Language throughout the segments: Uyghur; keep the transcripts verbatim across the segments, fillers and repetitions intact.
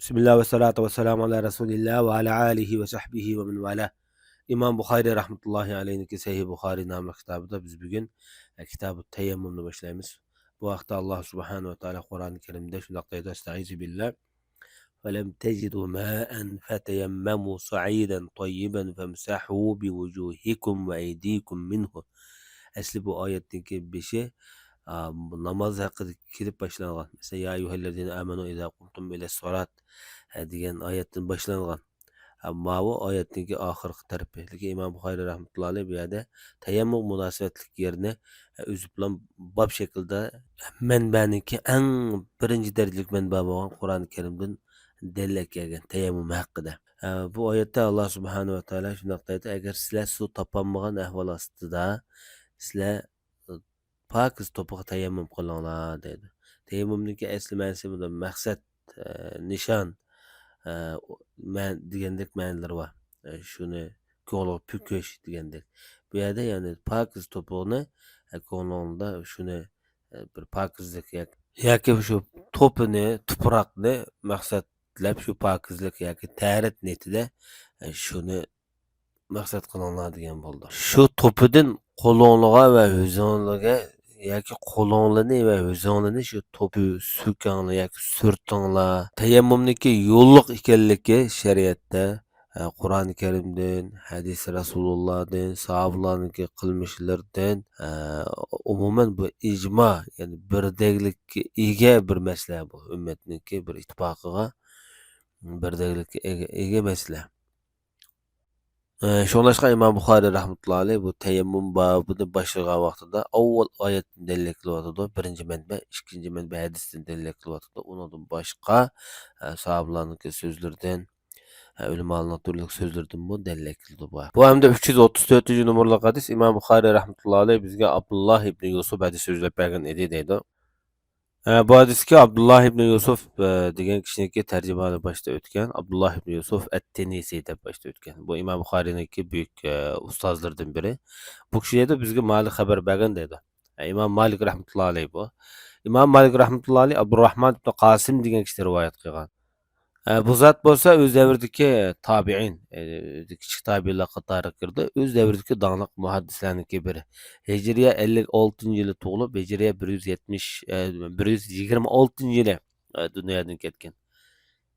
بىسمىللا ۋەسسالاتۇ ۋەسسالامۇ ئالا رەسۇلىللا ۋە ئالا ئالىھى ۋە سەھبىھى ۋە مەن ۋالا. ئىمام بۇخارىي رەھمەتۇللاھى ئەلەيھنىڭكى سەھىھ بۇخارىي ناملىق كىتابىدا بىز بۈگۈن، ئە، كىتابۇت تەيەممۇمنى باشلايمىز. بۇ ھەقتە ئاللا سۇبھانەھۇ ۋە تائالا قۇرئان كەرىمدە شۇنداق دەيدۇ، ئەستەئىزۇ بىللا. فلم تجدوا ماء فتيمموا صعيدا طيبا فامسحوا بوجوهكم وأيديكم منه. ئەسلى بۇ ئايەتنىڭكى بېشى، ئا، ناماز ھەققىدە كېلىپ باشلانغان. مەسىلەن، يا أيها الذين آمنوا إذا قمتم إلى الصلاة، ھە، دېگەن ئايەتتىن باشلانغان. ھە، ماۋۇ ئايەتنىڭكى ئاخىرقى تەرىپى. لېكىن ئىمام بۇخارىي رەھمەتۇللا ئەلەيھ بۇ يەردە تەيەممۇم مۇناسىۋەتلىك يەرنى، ھە، ئۈزۈپلا باب شەكلىدە مەنبەنىڭكى ئەڭ بىرىنچى دەرىجىلىك مەنبە بولغان قۇرئان كەرىمدىن دەلىل ئەكەلگەن تەيەممۇم ھەققىدە. ھە، بۇ ئايەتتە ئاللا سۇبھانەھۇ ۋە تائالا شۇنداق دەيدۇ، ئەگەر سىلەر سۇ تاپالمىغان ئەھۋال ئاستىدا سىلەر پاكىز توپىغا تەيەممۇم قىلىڭلار دەيدۇ. تەيەممۇمنىڭكى ئەسلى مەنىسى بۇ مەقسەت، ئە، نىشان، ئە، مەن-، دېگەندەك مەنىلىرى بار. ئە، شۇنى كۆڭلىگە پۈكۈش دېگەندەك. بۇ يەردە يەنى پاكىز توپىنى، ئە، كۆڭلۈڭدە شۇنى، ئە، بىر پاكىزلىق ياكى، ياكى شۇ توپىنى، تۇپراقنى مەقسەتلەپ شۇ پاكىزلىق ياكى تەھارەت نىيىتىدە، ئە، شۇنى مەقسەت قىلىڭلار دېگەن بولىدۇ. شۇ توپىدىن قولۇڭلىغا ۋە يۈزۈڭلىگە ياكى قولۇڭلىنى ۋە يۈزۈڭلىنى شۇ توپى سۈركەڭلار ياكى سۈرتۈڭلار. تەيەممۇمنىڭكى يوللۇق ئىكەنلىكى شەرىئەتتە، ئە، قۇرئان كەرىمدىن، ھەدىس رەسۇلۇللادىن، ساھابىلارنىڭكى قىلمىشلىرىدىن، ئە، ئومۇمەن بۇ ئىجما، يەنى بىردەكلىككە ئىگە بىر مەسىلە بۇ. ئۈممەتنىڭكى بىر ئىتتىپاقىغا، بىردەكلىككە ئىگە، ئىگە مەسىلە. ئە، شۇڭلاشقا ئىمام بۇخارىي رەھمەتۇللا ئەلەيھ بۇ تەيەممۇم بابىنى باشلىغان ۋاقتىدا ئاۋۋال ئايەتتىن دەلىل كېلىۋاتىدۇ، بىرىنچى مەنبە، ئىككىنچى مەنبە ھەدىستىن دەلىل كېلىۋاتىدۇ. ئۇنىڭدىن باشقا، ئە، ساھابىلارنىڭكى سۆزلىرىدىن، ئە، ئۆلىمالارنىڭ تۈرلۈك سۆزلىرىدىنمۇ دەلىل كېلىدۇ بۇ. بۇ ھەمدە ئۈچ يۈز ئوتتۇز تۆتىنچى نومۇرلۇق ھەدىس، ئىمام بۇخارىي رەھمەتۇللا ئەلەيھ بىزگە ئابدۇللا ئىبنى يۈسۈپ ھەدىس سۆزلەپ بەرگەن ئىدى دەيدۇ. ئە، بۇ ھەدىسكە ئابدۇللا ئىبنى يۈسۈپ، ئە، دېگەن كىشىنىڭكى تەرجىمىھالى باشتا ئۆتكەن. ئابدۇللا ئىبنى يۈسۈپ ئەت-تىنىسى دەپ باشتا ئۆتكەن. بۇ ئىمام بۇخارىينىڭكى بۈيۈك، ئە، ئۇستازلىرىدىن بىرى. بۇ كىشى دەيدۇ، بىزگە مالىك خەۋەر بەرگەن دەيدۇ. ئە، ئىمام مالىك رەھمەتۇللا ئەلەيھ بۇ. ئىمام مالىك رەھمەتۇللا ئەلەيھ ئابدۇرراھمان ئىبنى قاسىم دېگەن كىشىدىن رىۋايەت قىلغان. ئە، بۇ زات بولسا ئۆز دەۋرىدىكى تابىئىن، ئە، كىچىك تابىئىنلار قاتارىغا كىرىدۇ. ئۆز دەۋرىدىكى داڭلىق مۇھەددىسلەرنىڭكى بىرى. ھىجرىيە ئەللىك ئالتىنچى يىلى تۇغۇلۇپ، ھىجرىيە بىر يۈز يەتمىش، ئە، بىر يۈز يىگىرمە ئالتىنچى يىلى، ئە، دۇنيادىن كەتكەن.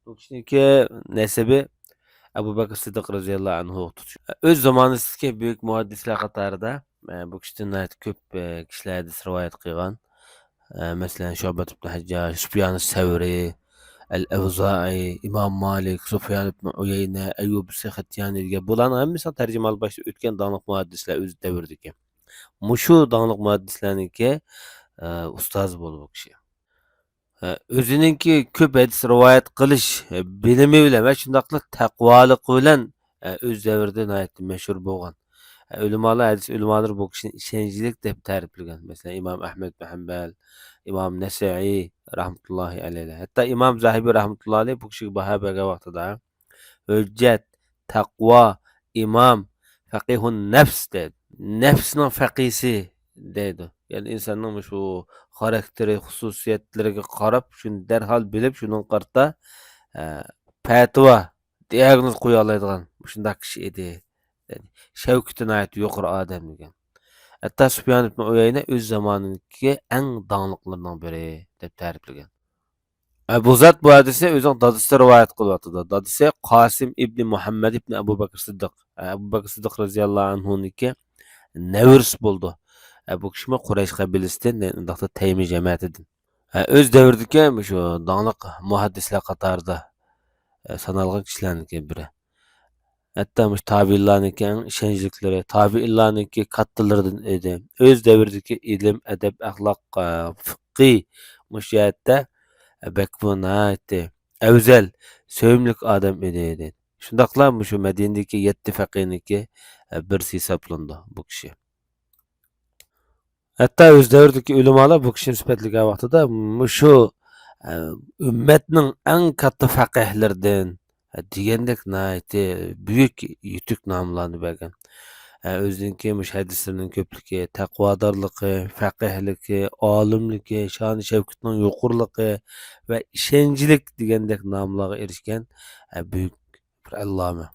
بۇ كىشىنىڭكى نەسىبى ئەبۇ بەكرى سىددىق رەزىياللاھۇ ئەنھۇغا تۇتىشىدۇ. ئۆز زامانىسىدىكى بۈيۈك مۇھەددىسلەر قاتارىدا، ئە، بۇ كىشىدىن ناھايىتى كۆپ، ئە، كىشىلەر ھەدىس رىۋايەت قىلغان. ئە، مەسىلەن، شۇبەت ئىبن ھەججاج، سۇپيان سەۋرى، ئەل ئەۋزائى، ئىمام مالىك، سۇپيان ئىبن ئۇيەينە، ئەييۇب سەختىيانى دېگەن بۇلارنىڭ ھەممىسىنىڭ تەرجىمىھالى باشتا ئۆتكەن داڭلىق مۇھەددىسلەر ئۆز دەۋرىدىكى. مۇشۇ داڭلىق مۇھەددىسلەرنىڭكى، ئە، ئۇستازى بولدى بۇ كىشى. ئە، ئۆزىنىڭكى كۆپ ھەدىس رىۋايەت قىلىش، ئە، بىلىمى بىلەن ۋە شۇنداقلا تەقۋالىقى بىلەن، ئە، ئۆز دەۋرىدە ناھايىتى مەشھۇر بولغان. ئە، ئۆلىمالار، ھەدىس ئۆلىمالىرى بۇ كىشىنى ئىشەنچلىك دەپ تەرىپلىگەن. مەسىلەن، ئىمام ئەھمەد بىن ھەمبەل، ئىمام نەسەئىي رەھمەتۇللاھى ئەلەيھىلەر. ھەتتا ئىمام زاھىبى رەھمەتۇللاھى ئەلەيھ بۇ كىشىگە باھا بەرگەن ۋاقتىدا، ھۆججەت، تەقۋا، ئىمام، فەقىھۇن نەفس دەيدۇ. نەپسنىڭ فەقىھسى دەيدۇ. يەنى ئىنساننىڭ مۇشۇ خاراكتېرى، خۇسۇسىيەتلىرىگە قاراپ، شۇنى دەرھال بىلىپ، شۇنىڭغا قارىتا، ئە، پەتىۋا، دىئاگنوز قويالايدىغان مۇشۇنداق كىشى ئىدى. يەنى شەۋكىتى ناھايىتى يۇقىرى ئادەم دېگەن. ھەتتا سۇپيان ئىبن ئۇيەينە ئۆز زامانىدىكى ئەڭ داڭلىقلىرىنىڭ بىرى دەپ تەرىپلىگەن. ئە، بۇ زات بۇ ھەدىسنى ئۆزىنىڭ دادىسى رىۋايەت قىلىۋاتىدۇ. دادىسى قاسىم ئىبنى مۇھەممەد ئىبنى ئەبۇ بەكرى سىددىق. ئە، ئەبۇ بەكرى سىددىق رەزىياللاھۇ ئەنھۇنىڭكى نەۋرىسى بولىدۇ. ئە، بۇ كىشىمۇ قۇرەيش قەبىلىسىدىن، ئۇنداقتا تەيمى جەمەتىدىن. ئە، ئۆز دەۋرىدىكى مۇشۇ داڭلىق مۇھەددىسلەر قاتارىدا، ئە، سانالغان كىشىلەرنىڭكى بىرى. ھەتتا مۇشۇ تابىئىنلارنىڭكى ئەڭ ئىشەنچلىكلىرى، تابىئىنلارنىڭكى كاتتىلىرىدىن ئىدى. ئۆز دەۋرىدىكى ئىلىم، ئەدەپ، ئەخلاق، ئە، فىقھى مۇشۇ جەھەتتە، ئە، بەكمۇ ناھايىتى ئەۋزەل، سۆيۈملۈك ئادەم ئىدى، دەيدۇ. شۇنداقلا مۇشۇ مەدىنىدىكى يەتتە فەقىھنىڭكى، ئە، بىرسى ھېسابلىنىدۇ بۇ كىشى. ھەتتا ئۆز دەۋرىدىكى ئۆلىمالار بۇ كىشىنى سۈپەتلىگەن ۋاقتىدا مۇشۇ، ئە، ئۈممەتنىڭ ئەڭ كاتتا فەقىھلىرىدىن، ئە، دېگەندەك ناھايىتى بۈيۈك، يېتۈك ناملارنى بەرگەن. ئە، ئۆزىنىڭكى مۇشۇ ھەدىسلىرىنىڭ كۆپلۈكى، تەقۋادارلىقى، فەقىھلىكى، ئالىملىكى، شانى شەۋكىتىنىڭ يۇقىرىلىقى ۋە ئىشەنچلىك دېگەندەك ناملارغا ئېرىشكەن، ئە، بۈيۈك بىر ئەللامە.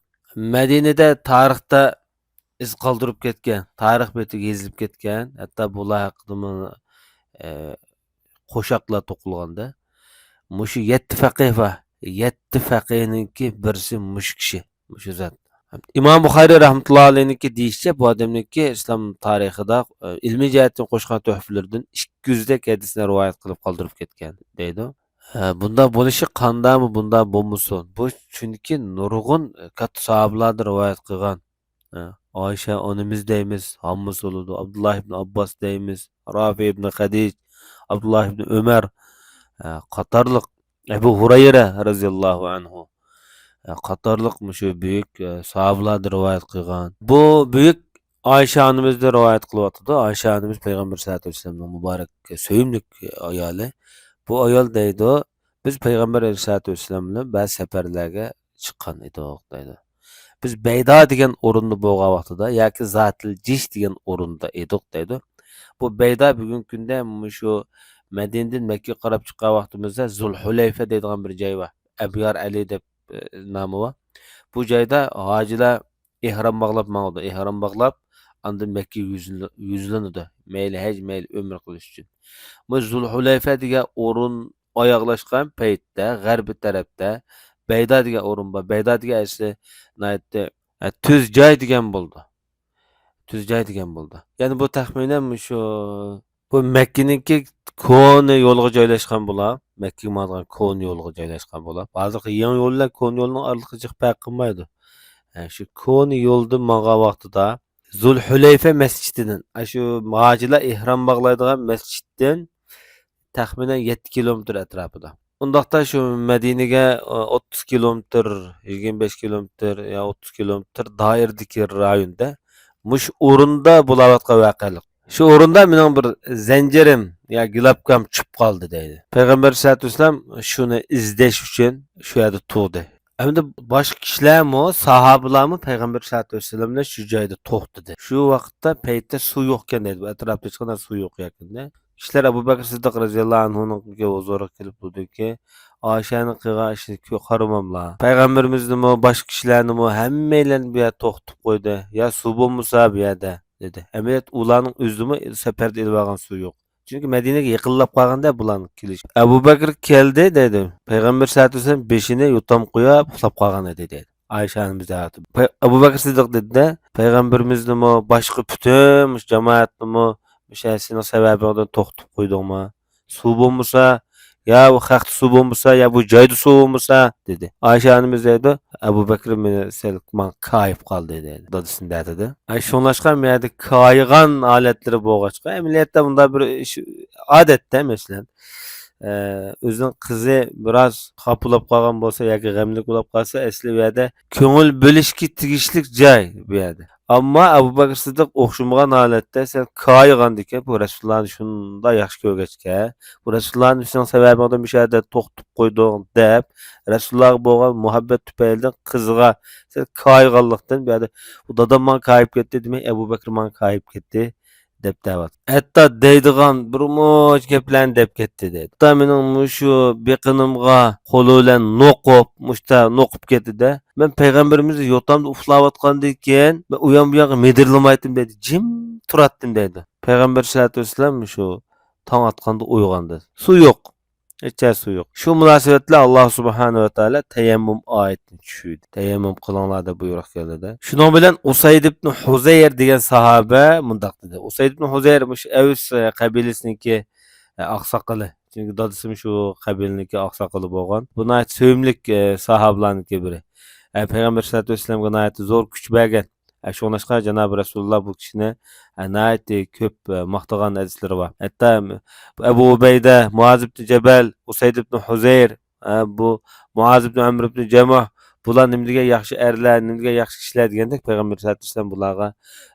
مەدىنىدە تارىختا ئىز قالدۇرۇپ كەتكەن، تارىخ بېتىگە يېزىلىپ كەتكەن، ھەتتا بۇلار ھەققىدىمۇ، ئە، قوشاقلار توقۇلغاندا، مۇشۇ يەتتە فەقىھ بار. يەتتە فەقىھنىڭكى بىرسى مۇشۇ كىشى، مۇشۇ زات. ئىمام بۇخارىي رەھمەتۇللاھى ئەلەيھنىڭكى دېيىشىچە، بۇ ئادەمنىڭكى ئىسلام تارىخىدا، ئە، ئىلمىي جەھەتتىن قوشقان تۆھپىلىرىدىن ئىككى يۈزدەك ھەدىسنى رىۋايەت قىلىپ قالدۇرۇپ كەتكەن، دەيدۇ. ئە، بۇنداق بولۇشى قانداقمۇ بۇنداق بولمىسۇن؟ بۇ چۈنكى نۇرغۇن، ئە، كاتتا ساھابىلاردىن رىۋايەت قىلغان. ئە، ئائىشە ئانىمىز دەيمىز، ھاممىسى بولىدۇ. ئابدۇللا ئىبن ئابباس دەيمىز، رافى ئىبن خەدىج، ئابدۇللا ئىبن ئۆمەر، ئە، قاتارلىق، ئەبۇ ھۇرەيرە رەزىياللاھۇ ئەنھۇ، ئە، قاتارلىق مۇشۇ بۈيۈك، ئە، ساھابىلاردىن رىۋايەت قىلغان. بۇ بۈيۈك ئائىشە ئانىمىزدىن رىۋايەت قىلىۋاتىدۇ. ئائىشە ئانىمىز پەيغەمبەر سەللەللاھۇ ئەلەيھى ۋەسەللەمنىڭ مۇبارەك، سۆيۈملۈك ئايالى. بۇ ئايال دەيدۇ، بىز پەيغەمبەر ئەلەيھىسسالاتۇ ۋەسسالام بىلەن بەزى سەپەرلەرگە چىققان ئىدۇق، دەيدۇ. بىز بەيدا دېگەن ئورۇندا بولغان ۋاقتىدا ياكى زاتىل جىش دېگەن ئورۇندا ئىدۇق، دەيدۇ. بۇ بەيدا بۈگۈنكى كۈندە مۇشۇ مەدىنىدىن مەككىگە قاراپ چىققان ۋاقتىمىزدا زۇلھۇلەيفە دەيدىغان بىر جاي بار. ئەبيار ئەلى دەپ، ئە، نامى بار. بۇ جايدا ھاجىلار ئېھرام باغلاپ ماڭىدۇ. ئېھرام باغلاپ، ئاندىن مەككىگە يۈزلىنىدۇ. مەيلى ھەج، مەيلى ئۆمرە قىلىش ئۈچۈن. بۇ زۇلھۇلەيفە دېگەن ئورۇن ئاياغلاشقان پەيتتە، غەربىي تەرەپتە، بەيدا دېگەن ئورۇن بار. بەيدا دېگەن ئەسلى ناھايىتى، ئە، تۈز جاي دېگەن بولىدۇ. تۈز جاي دېگەن بولىدۇ. يەنى بۇ تەخمىنەن مۇشۇ، بۇ مەككىنىڭكى كونا يولىغا جايلاشقان بولا. مەككىگە ماڭىدىغان كونا يولىغا جايلاشقان بولا. ھازىرقى يېڭى يول بىلەن كونا يولنىڭ ئارىلىقى جىق پەرق قىلمايدۇ. ئە، شۇ كونا يولدا ماڭغان ۋاقتىدا زۇلھۇلەيفە مەسچىتىدىن، ئاشۇ ھاجىلار ئېھرام باغلايدىغان مەسچىتتىن تەخمىنەن يەتتە كىلومېتىر ئەتراپىدا. ئۇنداقتا شۇ مەدىنىگە، ئە، ئوتتۇز كىلومېتىر، يىگىرمە بەش كىلومېتىر يا ئوتتۇز كىلومېتىر دائىرىدىكى رايوندا، مۇشۇ ئورۇندا بولاۋاتقان ۋەقەلىك. شۇ ئورۇندا مېنىڭ بىر زەنجىرىم يا گىلاپكام چۈشۈپ قالدى، دەيدۇ. پەيغەمبەر سەللەللاھۇ ئەلەيھى ۋەسەللەم شۇنى ئىزدەش ئۈچۈن شۇ يەردە تۇردى. ئەمدى باشقا كىشىلەرمۇ، ساھابىلارمۇ پەيغەمبەر سەللەللاھۇ ئەلەيھى ۋەسەللەم بىلەن شۇ جايدا توختىدى. شۇ ۋاقىتتا پەيتتە سۇ يوقكەن دەيدۇ. بۇ ئەتراپتا ھېچقانداق سۇ يوق يەكۈندە. كىشىلەر ئەبۇ بەكرى سىددىق رەزىياللاھۇ ئەنھۇنىڭ ھۇزۇرىغا كېلىپ بولدىكى، ئائىشەنىڭ قىلغان ئىشىنى كۆ-، قارىماملا. پەيغەمبىرىمىزنىمۇ، باشقا كىشىلەرنىمۇ ھەممەيلەننى بۇ يەردە توختىتىپ قويدى. يا سۇ بولمىسا بۇ يەردە، دېدى. ئەمەلىيەتتە ئۇلارنىڭ ئۆزىمۇ سەپەردە ئېلىۋالغان سۇ يوق. چۈنكى مەدىنىگە يېقىنلاپ قالغاندا بۇلارنىڭ كېلىشى. ئەبۇ بەكرى كەلدى، دەيدۇ. پەيغەمبەر سەللەللاھۇ ئەلەيھى ۋەسەللەم بېشىنى يوتام قويۇپ ئۇخلاپ قالغان ئىدى، دەيدۇ. ئائىشە ئانىمىز دەۋاتىدۇ. پەي-، ئەبۇ بەكرى سىددىق دېدى-دە، پەيغەمبىرىمىزنىمۇ، باشقا پۈتۈن مۇشۇ جامائەتنىمۇ مۇشۇ سېنىڭ سەۋەبىڭدىن توختىتىپ قويدۇڭمۇ؟ سۇ بولمىسا، يا بۇ خەقتە سۇ بولمىسا، يا بۇ جايدا سۇ بولمىسا، دېدى. ئائىشە ئانىمىز دەيدۇ، ئەبۇ بەكرى مېنى سەل ماڭا كايىپ قالدى، دەيدۇ. دادىسىنى دەتىدۇ. ئاي، شۇڭلاشقا مۇ يەردە كايىغان ھالەتلىرى بولغاچقا، ئەمەلىيەتتە بۇنداق بىر ئىش ئادەتتە، مەسىلەن، ئە، ئۆزىنىڭ قىزى بىراز خاپا بولاپ قالغان بولسا ياكى غەملىك بولاپ قالسا، ئەسلى بۇ يەردە كۆڭۈل بۆلۈشكە تېگىشلىك جاي بۇ يەردە. ئەمما ئەبۇ بەكرى سىددىق ئوخشىمىغان ھالەتتە سەل كايىغاندىكىن، بۇ رەسۇلۇللانى شۇنداق ياخشى كۆرگەچكە، بۇ رەسۇلۇللانى شۇنىڭ سەۋەبىڭدىن مۇشۇ يەردە توختىتىپ قويدۇڭ دەپ، رەسۇلۇللاغا بولغان مۇھەببەت تۈپەيلىدىن قىزىغا سەل كايىغانلىقتىن، بۇ يەردە، «ئۇ دادام ماڭا كايىپ كەتتى، دېمەك، ئەبۇ بەكرى ماڭا كايىپ كەتتى» دەپ دەۋاتىدۇ. ھەتتا دەيدىغان بىر مۇنچە گەپلەرنى دەپ كەتتى، دەيدۇ. ھەتتا مېنىڭ مۇشۇ بېقىنىمغا قولى بىلەن نوقۇپ، مۇشتا نوقۇپ كەتتى-دە. مەن پەيغەمبىرىمىز يوتامدا ئۇخلاۋاتقاندىكىن، مەن ئۇيان بۇيانغا مىدىرلىمايتتىم، دەيدۇ. جىم تۇراتتىم، دەيدۇ. پەيغەمبەر سەللەللاھۇ ئەلەيھى ۋەسەللەم شۇ تاڭ ئاتقاندا ئويغاندى. سۇ يوق. ھېچ سۇ يوق. شۇ مۇناسىۋەت بىلەن ئاللا سۇبھانەھۇ ۋە تائالا تەيەممۇم ئايىتىنى چۈشۈردى. تەيەممۇم قىلىڭلار دەپ بۇيرۇق كەلدى-دە. شۇنىڭ بىلەن ئۇسەيد ئىبن ھۇزەير دېگەن ساھابە مۇنداق دېدى. ئۇسەيد ئىبن ھۇزەير مۇشۇ ئەۋس، ئە، قەبىلىسىنىڭكى، ئە، ئاقساقىلى. چۈنكى دادىسىمۇ شۇ قەبىلىنىڭكى ئاقساقىلى بولغان. بۇ ناھايىتى سۆيۈملۈك، ئە، ساھابىلارنىڭكى بىرى. ئە، پەيغەمبەر سەللەللاھۇ ئەلەيھى ۋەسەللەمگە ناھايىتى زور كۈچ بەرگەن. ئە، شۇڭلاشقا جانابى رەسۇلۇللا بۇ كىشىنى، ئە، ناھايىتى كۆپ، ئە، ماختىغان ھەدىسلىرى بار. ھەتتا بۇ ئەبۇ ئۇبەيدە، مۇئاز ئىبنى جەبەل، ئۇسەيد ئىبنى ھۇزەير، ئە، بۇ مۇئاز ئىبنى ئەمر ئىبنى جەمۇھ، بۇلار نېمە دېگەن ياخشى ئەرلەر، نېمە دېگەن ياخشى كىشىلەر دېگەندەك پەيغەمبەر سەللەللاھۇ ئەلەيھى ۋەسەللەم بۇلارغا،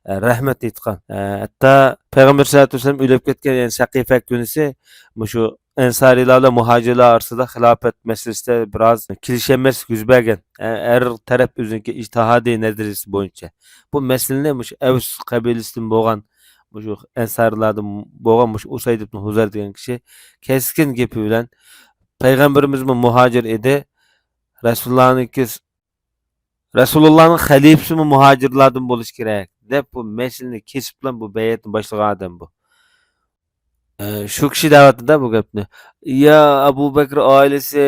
ئە، رەھمەت ئېيتقان. ئە، ھەتتا پەيغەمبەر سەللەللاھۇ ئەلەيھى ۋەسەللەم ئۆلۈپ كەتكەن، يەنى سەقىفە كۈنىسى مۇشۇ ئەنسارىيلار بىلەن مۇھاجىرلار ئارىسىدا خىلاپەت مەسىلىسىدە بىراز كېلىشەلمەسلىك يۈز بەرگەن. ھە-، ھەر تەرەپ ئۆزىنىڭكى ئىجتىھادىي نەزەرىيىسى بويىچە. بۇ مەسىلىنى مۇشۇ ئەۋس قەبىلىسىدىن بولغان، مۇشۇ ئەنسارىيلاردىن بولغان مۇشۇ ئۇسەيد ئىبن ھۇزەر دېگەن كىشى كەسكىن گېپى بىلەن، پەيغەمبىرىمىزمۇ مۇھاجىر ئىدى، رەسۇلۇللانىڭكى، رەسۇلۇللانىڭ خەلىپىسىمۇ مۇھاجىرلاردىن بولۇشى كېرەك، دەپ بۇ مەسىلىنى كېسىپ بىلەن بۇ بەيئەتنى باشلىغان ئادەم بۇ. ئە، شۇ كىشى دەۋاتىدۇ بۇ گەپنى. يا ئەبۇ بەكرى ئائىلىسى،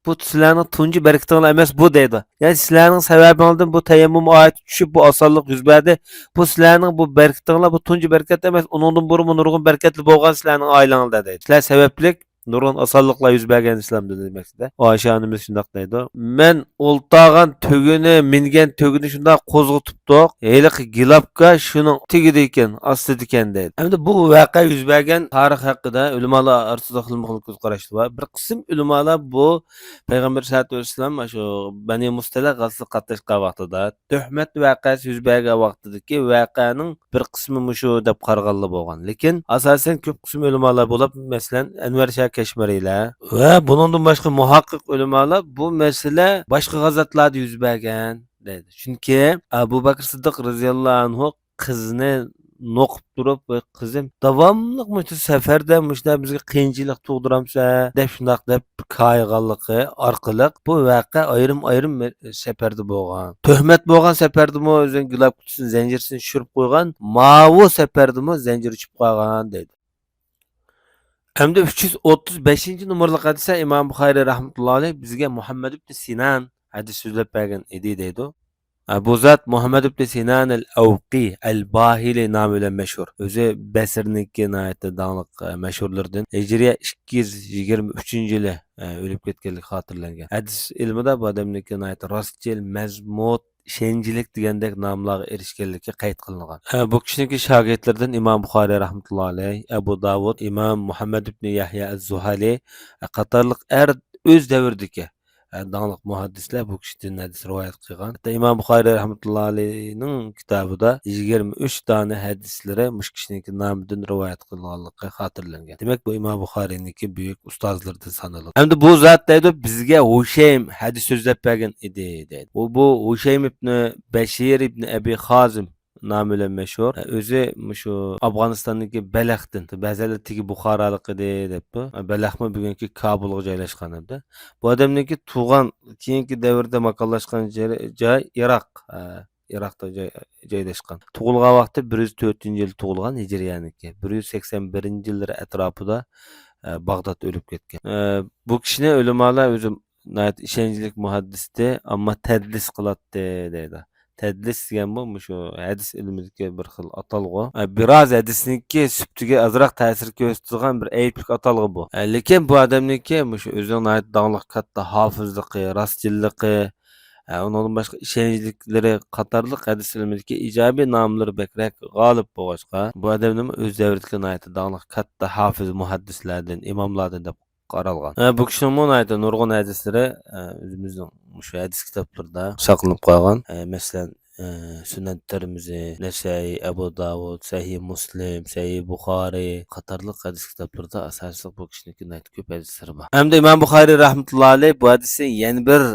بۇ سىلەرنىڭ تۇنجى بەرىكىتىڭلار ئەمەس بۇ دەيدۇ. يەنى سىلەرنىڭ سەۋەبىڭلاردىن بۇ تەيەممۇم ئايىتى چۈشۈپ، بۇ ئاسانلىق يۈز بەردى. بۇ سىلەرنىڭ بۇ بەرىكىتىڭلار، بۇ تۇنجى بەرىكەت ئەمەس، ئۇنىڭدىن بۇرۇنمۇ نۇرغۇن بەرىكەتلەر بولغان سىلەرنىڭ ئائىلەڭلاردا دەيدۇ. سىلەر سەۋەبلىك نۇرغۇن ئاسانلىقلار يۈز بەرگەن ئىسلامدا دېمەكچىدە. ئائىشە ئانىمىز شۇنداق دەيدۇ. مەن ئولتۇرغان تۆگىنى، مىنگەن تۆگىنى شۇنداق قوزغىتىپتۇق. ھېلىقى گىلاپكا شۇنىڭ تېگىدىكەن، ئاستىدىكەن دەيدۇ. ئەمدى بۇ ۋەقە يۈز بەرگەن تارىخ ھەققىدە ئۆلىمالار ئارىسىدا خىلمۇ خىل كۆز قاراشلار بار. بىر قىسىم ئۆلىمالار بۇ پەيغەمبەر سەللەللاھۇ ئەلەيھى ۋەسەللەم شۇ بەنى مۇستەلىق غەزۋىسىگە قاتناشقان ۋاقتىدا تۆھمەت ۋەقەسى يۈز بەرگەن ۋاقتىدىكى ۋەقەنىڭ بىر قىسمى مۇشۇ دەپ قارىغانلار بولغان. لېكىن ئاساسەن كۆپ قىسىم ئۆلىمالار بولۇپ، مەسىلەن، ئەنۋەر شاھ كەشمىرىلەر ۋە بۇنىڭدىن باشقا مۇھەققىق ئۆلىمالار بۇ مەسىلە باشقا غازاتلاردا يۈز بەرگەن دەيدۇ. چۈنكى ئەبۇ بەكرى سىددىق رەزىياللاھۇ ئەنھۇ قىزنى نوقۇپ تۇرۇپ، ۋاي قىزىم، داۋاملىق مۇشۇ سەپەردە مۇشۇنداق بىزگە قىيىنچىلىق تۇغدۇرامسەن دەپ، شۇنداق دەپ كايىغانلىقى ئارقىلىق بۇ ۋەقە ئايرىم-ئايرىم مە-، سەپەردە بولغان. تۆھمەت بولغان سەپەردىمۇ ئۆزىنىڭ گىلاپ قۇتىسىنى، زەنجىرىسىنى چۈشۈرۈپ قويغان، ماۋۇ سەپەردىمۇ زەنجىرى چۈشۈپ قالغان دەيدۇ. ئەمدى ئۈچ يۈز ئوتتۇز بەشىنچى نومۇرلۇق ھەدىسە ئىمام بۇخارىي رەھمەتۇللاھى ئەلەيھ بىزگە مۇھەممەد ئىبنى سىنان ھەدىس سۆزلەپ بەرگەن ئىدى دەيدۇ. ئە، بۇ زات مۇھەممەد ئىبنى سىنان ئەل ئەۋقى ئەل باھىلى نامى بىلەن مەشھۇر. ئۆزى بەسرىنىڭكى ناھايىتى داڭلىق، ئە، مەشھۇرلىرىدىن. ھىجرىيە ئىككى يۈز يىگىرمە ئۈچىنچى يىلى، ئە، ئۆلۈپ كەتكەنلىكى خاتىرىلەنگەن. ھەدىس ئىلمىدا بۇ ئادەمنىڭكى ناھايىتى راستچىل، مەزمۇت، ئىشەنچلىك دېگەندەك ناملارغا ئېرىشكەنلىكى قەيت قىلىنغان. ئە، بۇ كىشىنىڭكى شاگىرتلىرىدىن ئىمام بۇخارىي رەھمەتۇللا ئەلەيھ، ئەبۇ داۋۇد، ئىمام مۇھەممەد ئىبنى يەھيا ئەز-زۇھەلى، ئە، قاتارلىق ئەر ئۆز دەۋرىدىكى ئە، داڭلىق مۇھەددىسلەر بۇ كىشىدىن ھەدىس رىۋايەت قىلغان. ھەتتا ئىمام بۇخارىي رەھمەتۇللا ئەلەيھنىڭ كىتابىدا يىگىرمە ئۈچ دانە ھەدىسلىرى مۇشۇ كىشىنىڭكى نامىدىن رىۋايەت قىلغانلىقى خاتىرىلەنگەن. دېمەك، بۇ ئىمام بۇخارىينىڭكى بۈيۈك ئۇستازلىرىدىن سانىلىدۇ. ئەمدى بۇ زات دەيدۇ، بىزگە ھۇشەيم ھەدىس سۆزلەپ بەرگەن ئىدى، دەيدۇ. ئۇ، بۇ ھۇشەيم ئىبنى بەشىر ئىبنى ئەبى خازىم نامى بىلەن مەشھۇر. ئۆزى مۇشۇ ئافغانىستاندىكى بەلەختىن، بەزىلەر تېگى بۇخارالىق ئىدى دەپتۇ. بەلەخمۇ بۈگۈنكى كابۇلغا جايلاشقان ئەمدى. بۇ ئادەمنىڭكى تۇغان، كېيىنكى دەۋردە ماكانلاشقان جاي، جاي ئىراق. ئە، ئىراقتا جاي، جايلاشقان. تۇغۇلغان ۋاقتى بىر يۈز تۆتىنچى يىل تۇغۇلغان ھىجرىيەنىڭكى. بىر يۈز سەكسەن بىرىنچى يىللىرى ئەتراپىدا، ئە، باغدادتا ئۆلۈپ كەتكەن. ئە، بۇ كىشىنى ئۆلىمالار ئۆزى ناھايىتى ئىشەنچلىك مۇھەددىستى، ئەمما تەدلىس قىلاتتى دەيدۇ. تەدلىس دېگەن بۇ مۇشۇ ھەدىس ئىلمىدىكى بىر خىل ئاتالغۇ. ئە، بىراز ھەدىسنىڭكى سۈپىتىگە ئازراق تەسىر كۆرسىتىدىغان بىر ئەيىبلىك ئاتالغۇ بۇ. ئە، لېكىن بۇ ئادەمنىڭكى مۇشۇ ئۆزىنىڭ ناھايىتى داڭلىق كاتتا ھافىزلىقى، راستچىللىقى، ئە، ئۇنىڭدىن باشقا ئىشەنچلىكلىرى قاتارلىق ھەدىس ئىلمىدىكى ئىجابىي ناملىرى بەكرەك غالىب بولغاچقا، بۇ ئادەمنىمۇ ئۆز دەۋرىدىكى ناھايىتى داڭلىق كاتتا ھافىز مۇھەددىسلەردىن، ئىماملاردىن دەپ قارالغان. ئە، بۇ كىشىنىڭمۇ ناھايىتى نۇرغۇن ھەدىسلىرى، ئە، ئۆزىمىزنىڭ مۇشۇ ھەدىس كىتابلىرىدا ساقلىنىپ قالغان. ئە، مەسىلەن، ئە، سۈنەن تىرمىزى، نەسەئىي، ئەبۇ داۋۇد، سەھىھ مۇسلىم، سەھىھ بۇخارىي قاتارلىق ھەدىس كىتابلىرىدا ئاساسلىق بۇ كىشىنىڭكى ناھايىتى كۆپ ھەدىسلىرى بار. ئەمدى ئىمام بۇخارىي رەھمەتۇللا ئەلەيھ بۇ ھەدىسنى يەنە بىر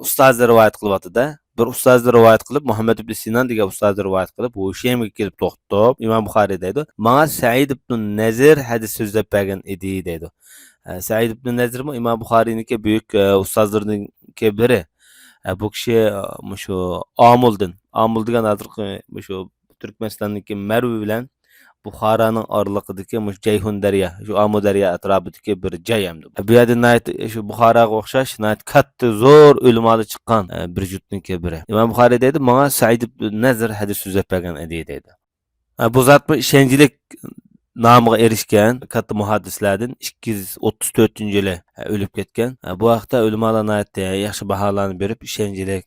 ئۇستازى رىۋايەت قىلىۋاتىدۇ. بىر ئۇستازى رىۋايەت قىلىپ، مۇھەممەد ئىبن سىنان دېگەن ئۇستازى رىۋايەت قىلىپ، ھۇشەيمگە كېلىپ توختاپ، ئىمام بۇخارىي دەيدۇ، ماڭا سەئىد ئىبن نەزىر ھەدىس سۆزلەپ بەرگەن ئىدى دەيدۇ. ئە، سەئىد ئىبن نەزىرمۇ ئىمام بۇخارىينىڭكى بۈيۈك، ئە، ئۇستازلىرىنىڭكى بىرى. ئە، بۇ كىشى، ئە، مۇشۇ ئامۇلدىن، ئامۇل دېگەن ھازىرقى مۇشۇ تۈركمەنىستاندىكى مەرۋ بىلەن بۇخارانىڭ ئارىلىقىدىكى مۇشۇ جەيھۇن دەريا، شۇ ئامۇ دەريا ئەتراپىدىكى بىر جاي ئەمدى. بۇ يەردە ناھايىتى، شۇ بۇخاراغا ئوخشاش ناھايىتى كاتتا زور ئۆلىمالار چىققان، ئە، بىر جۇتنىڭكى بىرى. ئىمام بۇخارىي دەيدۇ، ماڭا سەئىد ئىبن نەزىر ھەدىس سۆزلەپ بەرگەن ئىدى دەيدۇ. ئە، بۇ زاتمۇ ئىشەنچلىك نامىغا ئېرىشكەن كاتتا مۇھەددىسلەردىن ئىككى يۈز ئوتتۇز تۆتىنچى يىلى، ئە، ئۆلۈپ كەتكەن. ئە، بۇ ھەقتە ئۆلىمالار ناھايىتى ياخشى باھالارنى بېرىپ، ئىشەنچلىك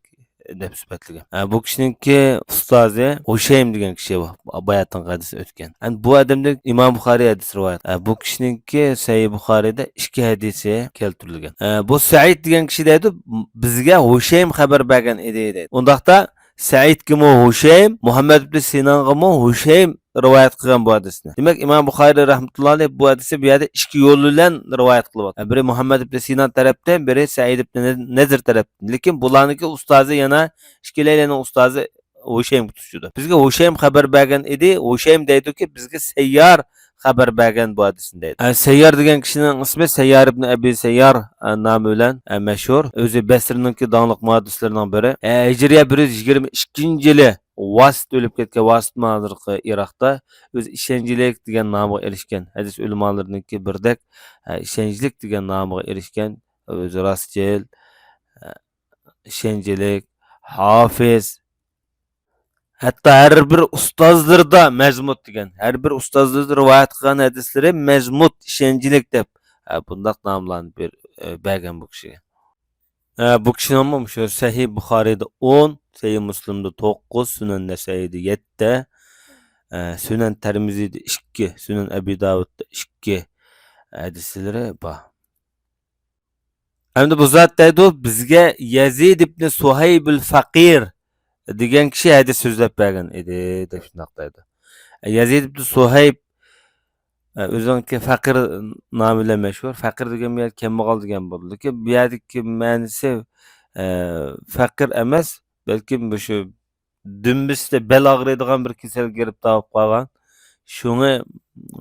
دەپ سۈپەتلىگەن. ئە، بۇ كىشىنىڭكى ئۇستازى ھۇشەيم دېگەن كىشى بۇ، باياتىنقى ھەدىس ئۆتكەن. ئەمدى بۇ ئادەمدىن ئىمام بۇخارىي ھەدىس رىۋايەت. ئە، بۇ كىشىنىڭكى سەھىھ بۇخارىيدا ئىككى ھەدىسى كەلتۈرۈلگەن. ئە، بۇ سەئىد دېگەن كىشى دەيدۇ، بىزگە ھۇشەيم خەۋەر بەرگەن ئىدى دەيدۇ. ئۇنداقتا سەئىدكىمۇ ھۇشەيم، مۇھەممەد ئىبن سىنانغىمۇ ھۇشەيم رىۋايەت قىلغان بۇ ھەدىسنى. دېمەك، ئىمام بۇخارىي رەھمەتۇللاھى بۇ ھەدىسنى بۇ يەردە ئىككى يول بىلەن رىۋايەت قىلىۋاتىدۇ. بىرى مۇھەممەد ئىبن سىنان تەرەپتىن، بىرى سەئىد ئىبن نەزىر تەرەپتىن. لېكىن بۇلارنىڭكى ئۇستازى يەنە ئىككىلەيلەننىڭ ئۇستازى ھۇشەيمگە تۇتىشىدۇ. بىزگە ھۇشەيم خەۋەر بەرگەن ئىدى، ھۇشەيم دەيدۇكى، بىزگە سەييار خەۋەر بەرگەن بۇ ھەدىسنى دەيدۇ. ئە، سەييار دېگەن كىشىنىڭ ئىسمى سەييار ئىبن ئەبى سەييار، ئە، نامى بىلەن، ئە، مەشھۇر. ئۆزى بەسرىنىڭكى داڭلىق مۇھەددىسلىرىنىڭ بىرى. ئە، ھىجرىيە بىر يۈز يىگىرمە ئىككىنچى يىلى ۋاسىت ئۆلۈپ كەتكەن، ۋاسىتمۇ ھازىرقى ئىراقتا. ئۆزى ئىشەنچلىك دېگەن نامغا ئېرىشكەن. ھەدىس ئۆلىمالىرىنىڭكى بىردەك، ئە، ئىشەنچلىك دېگەن نامغا ئېرىشكەن. ئۆزى راستچىل، ئە، ئىشەنچلىك، ھافىز، ھەتتا ھەر بىر ئۇستازلىرىدا مەزمۇت دېگەن، ھەر بىر ئۇستازلىرىدا رىۋايەت قىلغان ھەدىسلىرى مەزمۇت، ئىشەنچلىك دەپ، ھە، بۇنداق ناملارنى بېر-، ئە، بەرگەن بۇ كىشىگە. ھە، بۇ كىشىنىڭمۇ مۇشۇ سەھىھ بۇخارىيدا ئون، سەھىھ مۇسلىمدا توققۇز، سۈنەن نەسەئىيدا يەتتە، ئە، سۈنەن تەرمىزىيدا ئىككى، سۈنەن ئەبى داۋۇدتا ئىككى ھەدىسلىرى بار. ئەمدى بۇ زات دەيدۇ، بىزگە يەزىد ئىبنى سۇھەيبىل فەقىر دېگەن كىشى ھەدىس سۆزلەپ بەرگەن ئىدى، دەپ شۇنداق دەيدۇ. يەزىد ئىبنى سۇھەيب، ئە، ئۆزىنىڭكى فەقىر نامى بىلەن مەشھۇر. فەقىر دېگەن بۇ يەردە كەمبەغال دېگەن بولىدۇ. لېكىن بۇ يەردىكى مەنىسى، ئە، فەقىر ئەمەس، بەلكىم مۇشۇ دۈمبىسىدە بەل ئاغرىيدىغان بىر كېسەلگە گىرىپتار بولۇپ قالغان. شۇڭا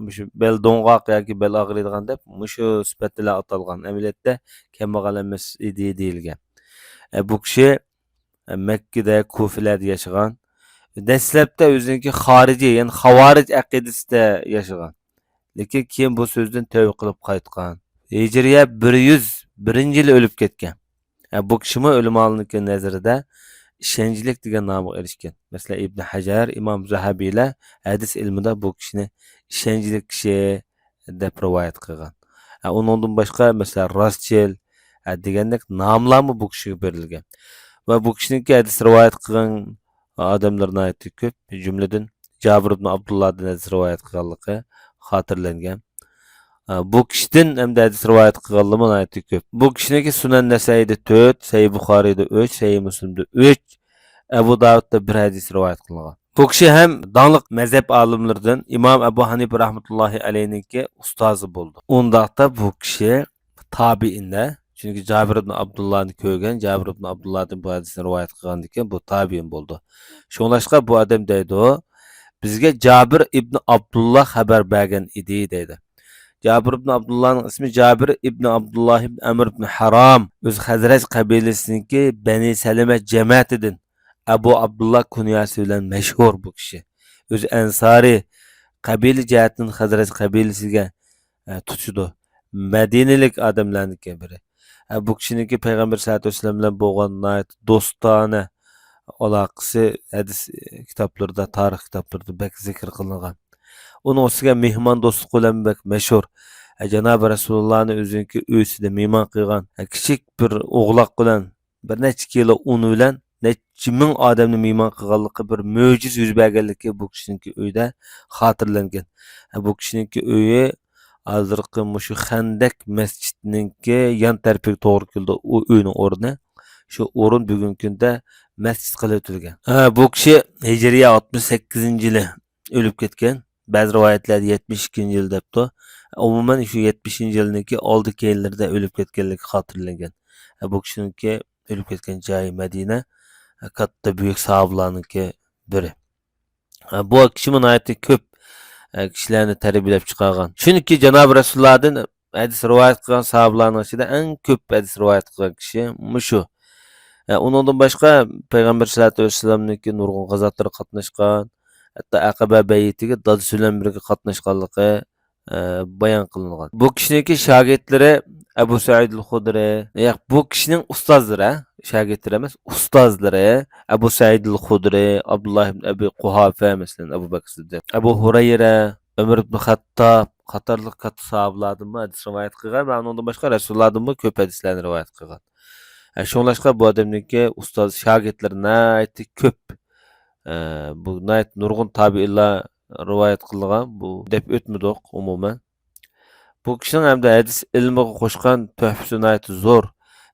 مۇشۇ بەل دوڭغاق ياكى بەل ئاغرىيدىغان دەپ مۇشۇ سۈپەت بىلەن ئاتالغان. ئەمەلىيەتتە كەمبەغەل ئەمەس ئىدى دېيىلگەن. ئە، بۇ كىشى، ئە، مەككىدە، كۇفىلەردە ياشىغان. دەسلەپتە ئۆزىنىڭكى خارىجىي، يەنى خاۋارىج ئەقىدىسىدە ياشىغان. لېكىن كېيىن بۇ سۆزدىن تەۋبە قىلىپ قايتقان. ھىجرىيە بىر يۈز بىرىنچى يىلى ئۆلۈپ كەتكەن. ھە، بۇ كىشىمۇ ئۆلىمالارنىڭكى نەزىرىدە ئىشەنچلىك دېگەن نامغا ئېرىشكەن. مەسىلەن، ئىبن ھەجەر، ئىمام زەھەبىيلەر ھەدىس ئىلمىدا بۇ كىشىنى ئىشەنچلىك كىشى دەپ رىۋايەت قىلغان. ھە، ئۇنىڭدىن باشقا، مەسىلەن، راستچىل، ھە، دېگەندەك ناملارمۇ بۇ كىشىگە بېرىلگەن. ۋە بۇ كىشىنىڭكى ھەدىس رىۋايەت قىلغان ئادەملەر ناھايىتى كۆپ. جۈملىدىن جابىر ئىبن ئابدۇللادىن ھەدىس رىۋايەت قىلغانلىقى خاتىرىلەنگەن. ئە، بۇ كىشىدىن ھەمدە ھەدىس رىۋايەت قىلغانلىرىمۇ ناھايىتى كۆپ. بۇ كىشىنىڭكى سۈنەن نەسەئىيدە تۆت، سەھىھ بۇخارىيدا ئۈچ، سەھىھ مۇسلىمدا ئۈچ، ئەبۇ داۋۇدتا بىر ھەدىس رىۋايەت قىلىنغان. بۇ كىشى ھەم داڭلىق مەزھەپ ئالىملىرىدىن ئىمام ئەبۇ ھەنىپە رەھمەتۇللاھى ئەلەيھنىڭكى ئۇستازى بولدى. ئۇنداقتا بۇ كىشى تابىئىندە، چۈنكى جابىر ئىبن ئابدۇللانى كۆرگەن، جابىر ئىبن ئابدۇللادىن بۇ ھەدىسنى رىۋايەت قىلغاندىكىن، بۇ تابىئىن بولىدۇ. شۇڭلاشقا بۇ ئادەم دەيدۇ، بىزگە جابىر ئىبن ئابدۇللا خەۋەر بەرگەن ئىدى، دەيدۇ. جابىر ئىبن ئابدۇللانىڭ ئىسمى جابىر ئىبن ئابدۇللا ئىبن ئەمر ئىبن ھارام. ئۆزى خەزرەج قەبىلىسىنىڭكى بەنى سەلىمە جەمەتىدىن. ئەبۇ ئابدۇللا كۇنياسى بىلەن مەشھۇر بۇ كىشى. ئۆزى ئەنسارى، قەبىلە جەھەتتىن خەزرەج قەبىلىسىگە، ئە، تۇتىشىدۇ. مەدىنىلىك ئادەملەرنىڭكى بىرى. ئە، بۇ كىشىنىڭكى پەيغەمبەر سەللەللاھۇ ئەلەيھى ۋەسەللەم بىلەن بولغان ناھايىتى دوستانە ئالاقىسى ھەدىس كىتابلىرىدا، تارىخ كىتابلىرىدا بەك زىكىر قىلىنغان. ئۇنىڭ ئۈستىگە مېھمان دوستلۇق بىلەن بەك مەشھۇر. ئە، جانابى رەسۇلۇللانى ئۆزىنىڭكى ئۆيسىدە مېھمان قىلغان. ئە، كىچىك بىر ئوغلاق بىلەن بىر نەچچە كىلو ئۇن بىلەن نەچچە مىڭ ئادەمنى مېھمان قىلغانلىقى، بىر مۆجىزە يۈز بەرگەنلىكى بۇ كىشىنىڭكى ئۆيدە خاتىرىلەنگەن. بۇ كىشىنىڭكى ئۆيى ھازىرقى مۇشۇ خەندەك مەسچىتنىڭكى يان تەرىپىگە توغرا كېلىدۇ، ئۇ ئۆينىڭ ئورنى. شۇ ئورۇن بۈگۈنكى كۈندە مەسچىت قىلىۋېتىلگەن. بۇ كىشى ھىجرىيە ئاتمىش سەككىزىنچى يىلى ئۆلۈپ كەتكەن. بەزى رىۋايەتلەردە يەتمىش ئىككىنچى يىل دەپتۇ. ئومۇمەن شۇ يەتمىشىنچى يىلنىڭكى ئالدى كەينىلىرىدە ئۆلۈپ كەتكەنلىكى خاتىرىلەنگەن. بۇ كىشىنىڭكى ئۆلۈپ كەتكەن جايى مەدىنە، كاتتا بۈيۈك ساھابىلارنىڭكى بىرى. بۇ كىشىمۇ ناھايىتى كۆپ كىشىلەرنى تەربىيەلەپ چىقارغان. چۈنكى جانابى رەسۇلۇللادىن ھەدىس رىۋايەت قىلغان ساھابىلارنىڭ ئىچىدە ئەڭ كۆپ ھەدىس رىۋايەت قىلغان كىشى مۇشۇ. ئۇنىڭدىن باشقا پەيغەمبەر سەللەللاھۇ ئەلەيھى ۋەسەللەمنىڭكى نۇرغۇن غازاتلىرىغا قاتناشقان، ھەتتا ئەقەبە بەيئىتىگە دادىسى بىلەن بىرگە قاتناشقانلىقى ئە، بايان قىلىنغان. بۇ كىشىنىڭكى شاگىرتلىرى ئەبۇ سەئىدىل خۇدرى، ياق، بۇ كىشىنىڭ ئۇستازلىرى، ھە، شاگىرتلىرى ئەمەس، ئۇستازلىرى ئەبۇ سەئىدىل خۇدرى، ئابدۇللا ئىبن ئەبى قۇھافە، مەسىلەن، ئەبۇ بەكىر سىددىق، ئەبۇ ھۇرەيرە، ئۆمەر ئىبن خەتتاب قاتارلىق كاتتا ساھابىلاردىنمۇ ھەدىس رىۋايەت قىلغان ۋە ئۇنىڭدىن باشقا رەسۇللاردىنمۇ كۆپ ھەدىسلەرنى رىۋايەت قىلغان. ھە، شۇڭلاشقا بۇ ئادەمنىڭكى ئۇستاز شاگىرتلىرى ناھايىتى كۆپ. ئە، بۇ ناھايىتى نۇرغۇن تابىئىنلار رىۋايەت قىلغان، بۇ دەپ ئۆتمىدۇق ئومۇمەن. بۇ كىشىنىڭ ھەمدە ھەدىس ئىلمىغا قوشقان تۆھپىسى ناھايىتى زور.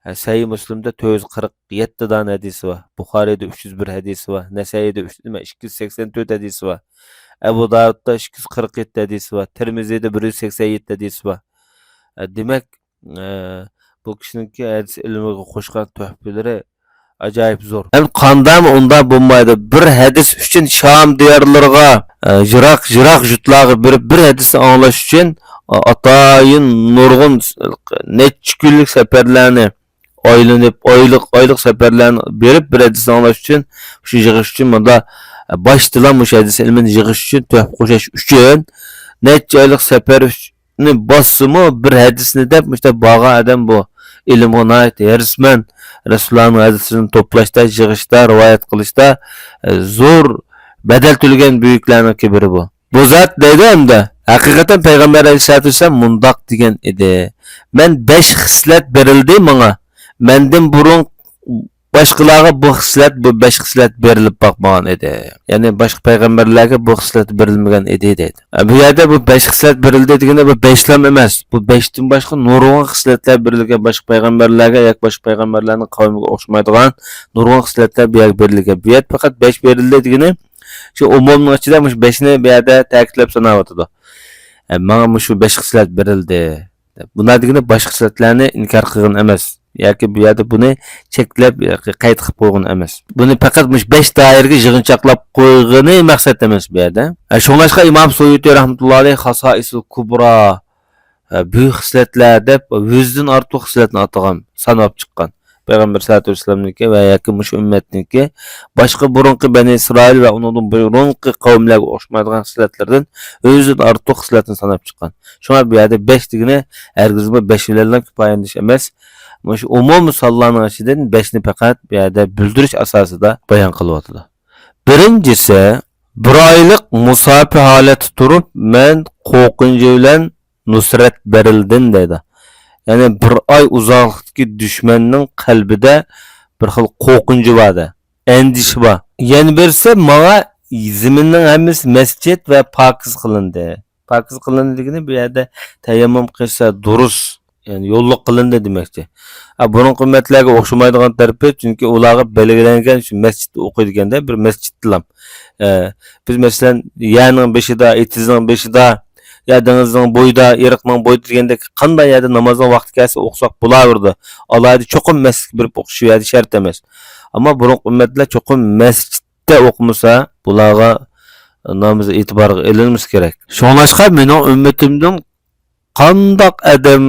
ھە، سەھىھ مۇسلىمدا تۆت يۈز قىرىق يەتتە دانە ھەدىسى بار. بۇخارىيدا ئۈچ يۈز بىر ھەدىسى بار. نەسەئىيدا ئۈچ، نېمە، ئىككى يۈز سەكسەن تۆت ھەدىسى بار. ئەبۇ داۋۇدتا ئىككى يۈز قىرىق يەتتە ھەدىسى بار. تىرمىزىيدا بىر يۈز سەكسەن يەتتە ھەدىسى بار. ھە، دېمەك، ئە، بۇ كىشىنىڭكى ھەدىس ئىلمىگە قوشقان تۆھپىلىرى ئاجايىپ زور. ھەم قانداقمۇ ئۇنداق بولمايدۇ؟ بىر ھەدىس ئۈچۈن شام دىيارلىرىغا، ئە، يىراق، يىراق يۇرتلارغا بېرىپ، بىر ھەدىسنى ئاڭلاش ئۈچۈن، ئە، ئاتايىن نۇرغۇن، نەچچە كۈنلۈك سەپەرلەرنى ئايلىنىپ، ئايلىق، ئايلىق سەپەرلەرنى بېرىپ، بىر ھەدىسنى ئاڭلاش ئۈچۈن، شۇ يىغىش ئۈچۈن، مۇندا، ئە، باشتىلا مۇشۇ ھەدىس ئىلمىنى يىغىش ئۈچۈن، تۆھپە قوشاش ئۈچۈن نەچچە ئايلىق سەپەر ئۈچ-، نى باسسىمۇ، بىر ھەدىسنى دەپ مۇشۇنداق بارغان ئادەم بۇ. ئىلىمغا ناھايىتى ھېرىسمەن، رەسۇلۇللانىڭ ھەدىسلىرىنى توپلاشتا، يىغىشتا، رىۋايەت قىلىشتا، ئە، زور بەدەل تۆلىگەن بۈيۈكلەرنىڭكى بىرى بۇ. بۇ زات دەيدۇ ھەمدە، ھەقىقەتەن پەيغەمبەر ئەلەيھىسسالاتۇ ۋەسسالام مۇنداق دېگەن ئىدى، مەن بەش خىسلەت بېرىلدى ماڭا، مەندىن بۇرۇن باشقىلارغا بۇ خىسلەت، بۇ بەش خىسلەت بېرىلىپ باقمىغان ئىدى. يەنى باشقا پەيغەمبەرلەرگە بۇ خىسلەت بېرىلمىگەن ئىدى دەيدۇ. بۇ يەردە بۇ بەش خىسلەت بېرىلدى دېگىنى بۇ بەشلام ئەمەس. بۇ بەشتىن باشقا نۇرغۇن خىسلەتلەر بېرىلگەن باشقا پەيغەمبەرلەرگە ياكى باشقا پەيغەمبەرلەرنىڭ قەۋمىگە ئوخشىمايدىغان نۇرغۇن خىسلەتلەر بۇ يەردە بېرىلگەن. بۇ يەردە پەقەت بەش بېرىلدى دېگىنى شۇ ئومۇمنىڭ ئىچىدە مۇشۇ بەشنى بۇ يەردە تەكىتلەپ ساناۋاتىدۇ. ئە، ماڭا مۇشۇ بەش خىسلەت بېرىلدى. دەپ. بۇنداق دېگىنى باشقا خىسلەتلەرنى ئىنكار قىلغىنى ئەمەس. ياكى بۇ يەردە بۇنى چەكلەپ، ياكى قەيت قىلىپ قويغىنى ئەمەس. بۇنى پەقەت مۇشۇ بەش دائىرىگە يىغىنچاقلاپ قويغىنى مەقسەت ئەمەس بۇ يەردە. ھە، شۇڭلاشقا ئىمام سۇيۇتى رەھمەتۇللا ئەلەيھ خاسائىسۇل كۇبرا، ھە، بۈيۈك خىسلەتلەر دەپ يۈزدىن ئارتۇق خىسلەتنى ئاتىغان، ساناپ چىققان. پەيغەمبەر سەللەللاھۇ ئەلەيھى ۋەسەللەمنىڭكى ۋە ياكى مۇشۇ ئۈممەتنىڭكى باشقا بۇرۇنقى بەنى ئىسرائىل ۋە ئۇنىڭدىن بۇرۇنقى قەۋملەرگە ئوخشىمايدىغان خىسلەتلەردىن يۈزدىن ئارتۇق خىسلەتنى ساناپ چىققان. شۇڭا بۇ يەردە بەش دېگىنى ھەرگىزمۇ بەش بىلەنلا كۇپايىلىنىش ئەمەس. مۇشۇ ئومۇمىي سانلارنىڭ ئىچىدىن بەشنى پەقەت بۇ يەردە بىلدۈرۈش ئاساسىدا بايان قىلىۋاتىدۇ. بىرىنچىسى، بىر ئايلىق مۇساپە ھالەتتە تۇرۇپ، مەن قورقۇنچى بىلەن نۇسرەت بېرىلدىم دەيدۇ. يەنى بىر ئاي ئۇزاقلىقتىكى دۈشمەننىڭ قەلبىدە بىر خىل قورقۇنچى بار دە، ئەندىشە بار. يەنە بىرسى، ماڭا زېمىننىڭ ھەممىسى مەسچىت ۋە پاكىز قىلىندى. پاكىز قىلىندى دېگىنى بۇ يەردە تەيەممۇم قىلسا دۇرۇس، يەنى يوللۇق قىلىندى دېمەكچى. ئا، بۇرۇنقى ئۈممەتلەرگە ئوخشىمايدىغان تەرىپى، چۈنكى ئۇلارغا بەلگىلەنگەن شۇ مەسچىتتە ئوقۇيدىكەندە، بىر مەسچىتتىلا. ئە، بىز مەسىلەن، يەرنىڭ بېشىدا، ئېتىزنىڭ بېشىدا، يا دېڭىزنىڭ بويىدا، ئېرىقنىڭ بويىدا دېگەندەك قانداق يەردە نامازنىڭ ۋاقتى كەلسە ئوقۇساق بولاۋېرىدۇ. ئالاھىدە چوقۇم مەسچىتكە بېرىپ ئوقۇش شۇ يەردە شەرت ئەمەس. ئەمما بۇرۇنقى ئۈممەتلەر چوقۇم مەسچىتتە ئوقۇمىسا، بۇلارغا نامىزى ئېتىبارغا ئېلىنمىسا كېرەك. شۇڭلاشقا مېنىڭ ئۈممىتىمدىن قانداق ئادەم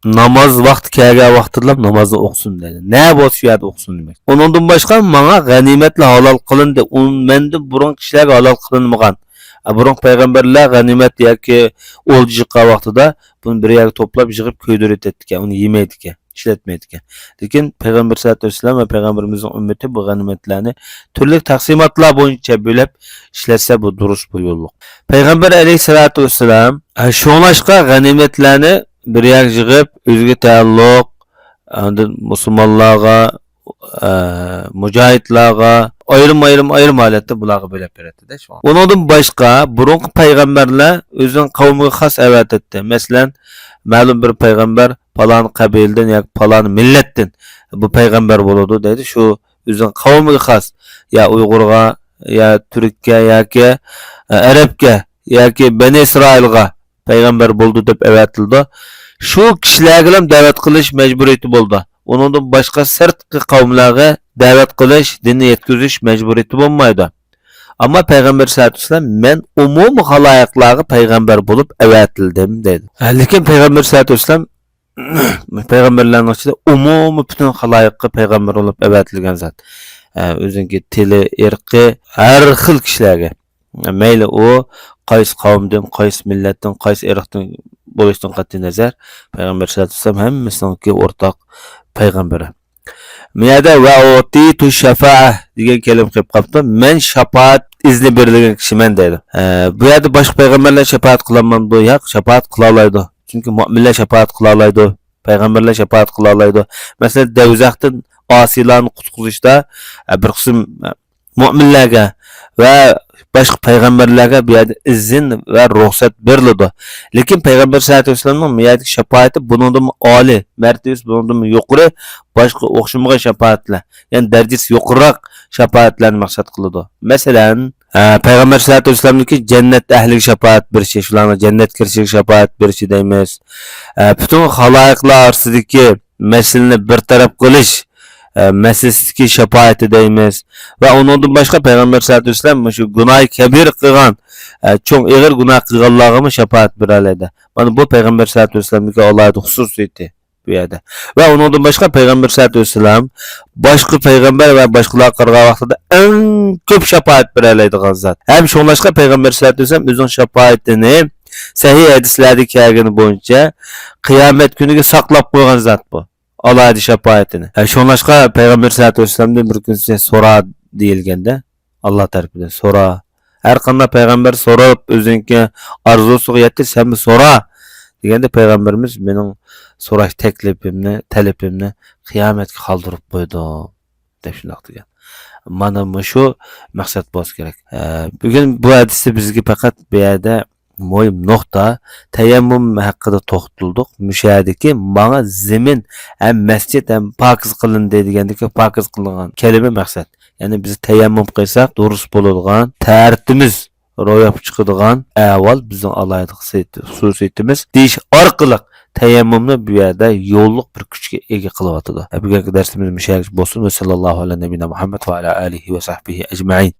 ناماز ۋاقتى كەلگەن ۋاقتىدىلا نامازنى ئوقۇسۇن دەيدۇ. نە بولسا شۇ يەردە ئوقۇسۇن دېمەك. ئۇنىڭدىن باشقا ماڭا غەنىيمەتلەر ھالال قىلىندى. ئۇ مەندىن بۇرۇن كىشىلەرگە ھالال قىلىنمىغان. ئە، بۇرۇنقى پەيغەمبەرلەر غەنىيمەت ياكى ئولجا يىغقان ۋاقتىدا بۇنى بىر يەرگە توپلاپ يىغىپ كۆيدۈرۈۋېتەتتىكەن، ئۇنى يېمەيدىكەن، ئىشلەتمەيدىكەن. لېكىن پەيغەمبەر سەللەللاھۇ ئەلەيھى ۋەسەللەم ۋە پەيغەمبىرىمىزنىڭ ئۈممىتى بۇ غەنىيمەتلەرنى تۈرلۈك تەقسىماتلار بويىچە بۆلۈپ ئىشلەتسە، بۇ دۇرۇس، بۇ يوللۇق. پەيغەمبەر ئەلەيھىسسالاتۇ ۋەسسالام، ئە، شۇڭلاشقا غەنىيمەتلەرنى بىر يەرگە يىغىپ، ئۆزىگە تەئەللۇق، ئاندىن مۇسۇلمانلارغا، ئە، مۇجاھىدلارغا ئايرىم-ئايرىم، ئايرىم ھالەتتە بۇلارغا بۆلۈپ بېرەتتى-دە شۇڭا. ئۇنىڭدىن باشقا بۇرۇنقى پەيغەمبەرلەر ئۆزىنىڭ قەۋمىگە خاس ئەۋەتەتتى. مەسىلەن، مەلۇم بىر پەيغەمبەر پالان قەبىلىدىن ياكى پالان مىللەتتىن بۇ پەيغەمبەر بولىدۇ دەيدۇ. شۇ ئۆزىنىڭ قەۋمىگە خاس، يا ئۇيغۇرغا، يا تۈرككە، ياكى، ئە، ئەرەبكە، ياكى بەنى ئىسرائىلغا پەيغەمبەر بولىدۇ دەپ ئەۋەتىلىدۇ. شۇ كىشىلەرگىلا دەۋەت قىلىش مەجبۇرىيىتى بولىدۇ. ئۇنىڭدىن باشقا سىرتقى قەۋملەرگە دەۋەت قىلىش، دىننى يەتكۈزۈش مەجبۇرىيىتى بولمايدۇ. ئەمما پەيغەمبەر سەللەللاھۇ ئەلەيھى ۋەسەللەم، مەن ئومۇمىي خالايىقلارغا پەيغەمبەر بولۇپ ئەۋەتىلدىم دەيدۇ. ھە، لېكىن پەيغەمبەر سەللەللاھۇ ئەلەيھى ۋەسەللەم پەيغەمبەرلەرنىڭ ئىچىدە ئومۇمىي پۈتۈن خالايىققا پەيغەمبەر بولۇپ ئەۋەتىلگەن زات. ئە، ئۆزىنىڭكى تىلى، ئىرقى، ھەر خىل كىشىلەرگە. مەيلى ئۇ قايسى قەۋمدىن، قايسى مىللەتتىن، قايسى ئىرقتىن بولۇشتىن قەتئىينەزەر، پەيغەمبەر سەللەللاھۇ ئەلەيھى ۋەسەللەم ھەممىسىنىڭكى ئورتاق پەيغەمبىرى. بۇ يەردە «ۋە ئۇتىتۇ شەپائە» دېگەن كەلىمە كېلىپ قاپتۇ. مەن شاپائەت ئىزنى بېرىلگەن كىشىمەن دەيدۇ. ئە، بۇ يەردە باشقا پەيغەمبەرلەر شاپائەت قىلالمامدۇ؟ ياق، شاپائەت قىلالايدۇ. چۈنكى مۆمىنلەر شاپائەت قىلالايدۇ. پەيغەمبەرلەر شاپائەت قىلالايدۇ. مەسىلەن، دەۋزەختىن ئاسىيلارنى قۇتقۇزۇشتا، ئە، بىر قىسىم، ئە، مۆمىنلەرگە ۋە باشقا پەيغەمبەرلەرگە بۇ يەردە ئىزىن ۋە رۇخسەت بېرىلىدۇ. لېكىن پەيغەمبەر سەللەللاھۇ ئەلەيھى ۋەسەللەمنىڭ بۇ يەردىكى شاپائىتى بۇنىڭدىنمۇ ئالىي، مەرتىۋىسى بۇنىڭدىنمۇ يۇقىرى، باشقا ئوخشىمىغان شاپائەتلەر، يەنى دەرىجىسى يۇقىرىراق شاپائەتلەرنى مەقسەت قىلىدۇ. مەسىلەن، ئە، پەيغەمبەر سەللەللاھۇ ئەلەيھى ۋەسەللەمنىڭكى جەننەت ئەھلىگە شاپائەت بېرىشى، شۇلارنىڭ جەننەتكە كىرىشىگە شاپائەت بېرىشى دەيمىز. ئە، پۈتۈن خالايىقلار ئارىسىدىكى مەسىلىنى بىر تەرەپ قىلىش، ئە، مەسىلىسىدىكى شاپائىتى دەيمىز. ۋە ئۇنىڭدىن باشقا پەيغەمبەر سەللەللاھۇ ئەلەيھى ۋەسەللەم مۇشۇ گۇناھى كەبىرە قىلغان، ئە، چوڭ ئېغىر گۇناھ قىلغانلارغىمۇ شاپائەت بېرەلەيدۇ. مانا بۇ پەيغەمبەر سەللەللاھۇ ئەلەيھى ۋەسەللەمنىڭكى ئالاھىدە خۇسۇسىيىتى بۇ يەردە. ۋە ئۇنىڭدىن باشقا پەيغەمبەر سەللەللاھۇ ئەلەيھى ۋەسەللەم باشقا پەيغەمبەر ۋە باشقىلارغا قارىغان ۋاقتىدا ئەڭ كۆپ شاپائەت بېرەلەيدىغان زات. ھەم شۇڭلاشقا پەيغەمبەر سەللەللاھۇ ئەلەيھى ۋەسەللەم ئۆزىنىڭ شاپائىتىنى سەھىھ ھەدىسلەردە كەلگىنى بويىچە قىيامەت كۈنىگە ساقلاپ قويغان زات بۇ. ئالاھىدە شاپائىتىنى. ھە، شۇڭلاشقا پەيغەمبەر سەللەللاھۇ ئەلەيھى ۋەسەللەمدىن بىر كۈنسى سورا دېيىلگەندە، ئاللا تەرىپىدىن سورا. ھەر قانداق پەيغەمبەر سوراپ، ئۆزىنىڭكى ئارزۇسىغا يەتتى، سەنمۇ سورا دېگەندە، پەيغەمبىرىمىز مېنىڭ سوراش تەكلىپىمنى، تەلىپىمنى قىيامەتكە قالدۇرۇپ قويدۇم، دەپ شۇنداق دېگەن. مانا مۇشۇ مەقسەت بولسا كېرەك. ئە، بۈگۈن بۇ ھەدىستە بىزگە پەقەت بۇ يەردە مۇھىم نۇقتا، تەيەممۇم ھەققىدە توختىلىدۇق. مۇشۇ يەردىكى ماڭا زېمىن ھەم مەسچىت ھەم پاكىز قىلىندى دېگەندىكى پاكىز قىلىنغان كەلىمە مەقسەت. يەنى بىز تەيەممۇم قىلساق دۇرۇس بولىدىغان تەرىتىمىز روياپقا چىقىدىغان ئەھۋال بىزنىڭ ئالاھىدە خۇسۇسىيىتىمىز دېيىش ئارقىلىق تەيەممۇمنى بۇ يەردە يوللۇق بىر كۈچكە ئىگە قىلىۋاتىدۇ. بۈگۈنكى دەرسىمىز مۇشۇ يەرگىچە بولسۇن. ۋە سەللەللاھۇ ئەلە نەبىينا مۇھەممەد ۋە ئەلە ئالىھى ۋە سەھبىھى ئەجمەئىن.